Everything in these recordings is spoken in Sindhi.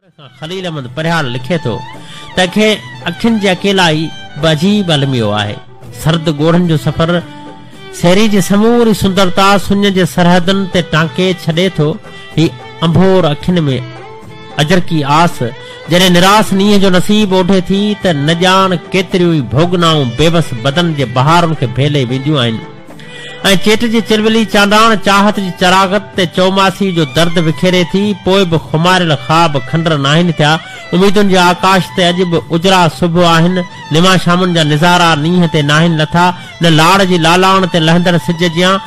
کان خليل احمد پرهياڙ لکي ٿو ته کي اکين جي اڪيلائي به عجيب الميو آهي. سرد ڳوڙهن جو سفر سيري جي سموري سندرتا سڃ جي سرحدن تي ٽانڪي ڇڏي ٿو. هي انڀور اکين ۾ اجرڪي آس جڏهن نراس نينهن جو نصيب اوڍي ٿي ته نه ڄاڻ ڪيتريون ئي ڀوڳنائون بيوس بدن جي بهارن کي ڀيلي وينديون آهن ۽ چيٽ جي چلولي چانڊاڻ چاهت جي چراغت تي چؤماسي جو درد وکيري ٿي، پوء به خماريل خواب کنڊر ناهن ٿيا، اميدن جي آڪاش تي اڄ به اجرا صبح آهن، نما شامن جا نظارا نينهن تي ناهن لٿا، نه لاڙ جي لالاڻ تي لهندڙ سج جيان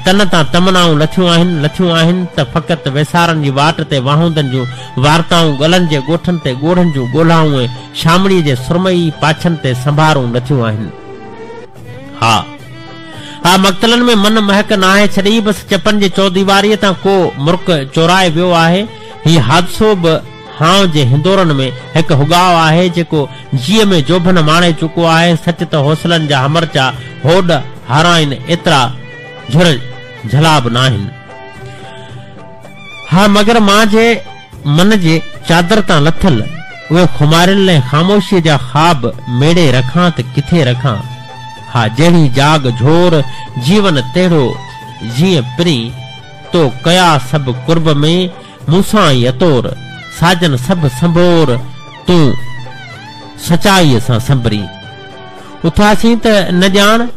تن تان تمنائون لٿيون آهن، لٿيون آهن ته فقط ويسارن جي واٽ تي واهوندن جون وارتائون، ڳلن جي ڳوٺن تي ڳوڙهن جون ڳولائون ۽ شامڙي جي سرمئي پاڇن تي سنڀارون لٿيون آهن. ها. ها مقتلن ۾ من مهڪ ناهي ڇڏي، بس چپن جي چوديواريء تان ڪو مرڪ چورائي ويو آهي. هي حادثو به هانء جي هندورن ۾ هڪ هڳاء آهي، جيڪو جيء ۾ جوڀن ماڻي چڪو آهي. سچ ته حوصلن جا همرچا هوڏ هارائن ايترا جهر جهلا به ناهن. ها مگر مان جي من جي چادر تان لٿل اهي خماريل ۽ خاموشيء جا خواب ميڙي رکان ته ڪٿي رکان؟ ها جهڙي جاڳ جهور جيون تهڙو جيئن پرين تو ڪيا سڀ قرب ۾ مون سان ئي اتور ساجن سڀ سنڀور تون سچائيء سان سنڀرين. اٿياسين ته نه ڄاڻ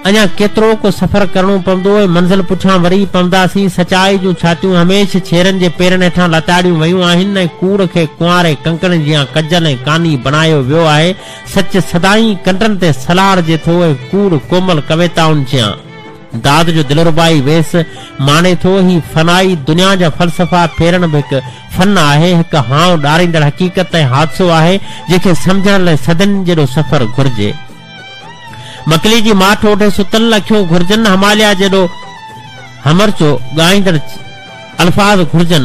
اڃا ڪيترو ڪو سفر ڪرڻو پوندو ۽ منزل پٺيان وري پونداسين. سچائي جون ڇاتيون هميشھ ڇيرن جي پيرن هيٺان لتاڙيون ويون آهن ۽ ڪوڙ کي ڪنواري ڪنڪڻ جيان ڪجل ۽ ڪاني بڻايو ويو آهي. سچ سدائين ڪنڊن تي سلهاڙجي ٿو ۽ ڪوڙ ڪومل ڪويتائن جيان داد جو دلربائي ويس ماڻي ٿو. هي فنائي دنيا جا فلسفا ڦيرڻ به هڪ فن آهي، هڪ هانء ڏاريندڙ حقيقت ۽ حادثو آهي، جنهن کي سمجهڻ لاء صدين جيڏو سفر گهرجي. مڪلي جي ماٺ اوڍي ستل اکيون گهرجن، هماليا جيڏو همرچو ڳائيندڙ الفاظ گهرجن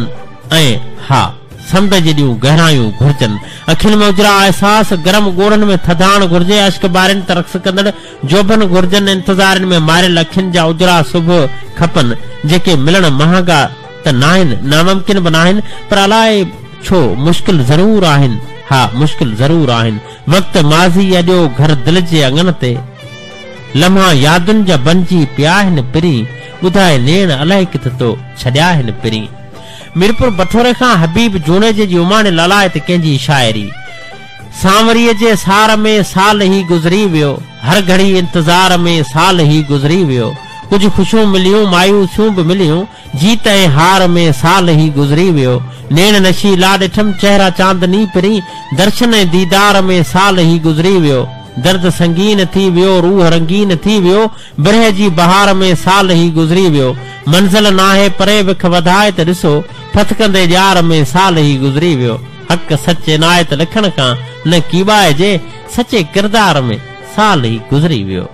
۽ ها سمنڊ جيڏيون گهرايون گهرجن. اکين ۾ اجرا احساس، گرم ڳوڙهن ۾ ٿڌاڻ گهرجي، اشڪبارين ته رقص ڪندڙ جوڀن گهرجن، انتظارين ۾ ماريل اکين جا اجرا صبح کپن، جيڪي ملڻ مهانگا ته ناهن، ناممڪن به ناهن، پر الائي ڇو مشڪل ضرور آهن، ها مشڪل ضرور آهن. وقت ماضي اڏيو گهر دل جي اڱڻ تي، لمحا يادن جا بنجي پيا هن پرين، ٻڌائي نيڻ الائي ڪٿ تو ڇڏيا هن پرين. ميرپور بٺوري کان حبيب جوڻيجي جي اماڻيل الائي ته ڪنهن جي شاعري. سانوريء جي سار ۾ سال هي گذري ويو، هر گهڙي انتظار ۾ سال هي گذري ويو. ڪجهه خوشيون مليون مايوسيون به مليون، جيت ۽ هار ۾ سال هي گذري ويو. نيڻ نشيلا ڏٺم چهرا چاندني پرين، درشن ۽ ديدار ۾ سال هي گذري ويو. درد سنگين ٿي ويو روح رنگين ٿي ويو، برهه جي بهار ۾ سال هي گذري ويو. منزل ناهي پري وک وڌائي ته ڏسو، ڦٿڪندي ڄار ۾ سال هي گذري ويو. حق سچ عنايت لکڻ کان نه ڪيٻائجي، سچي ڪردار ۾ سال هي گذري ويو.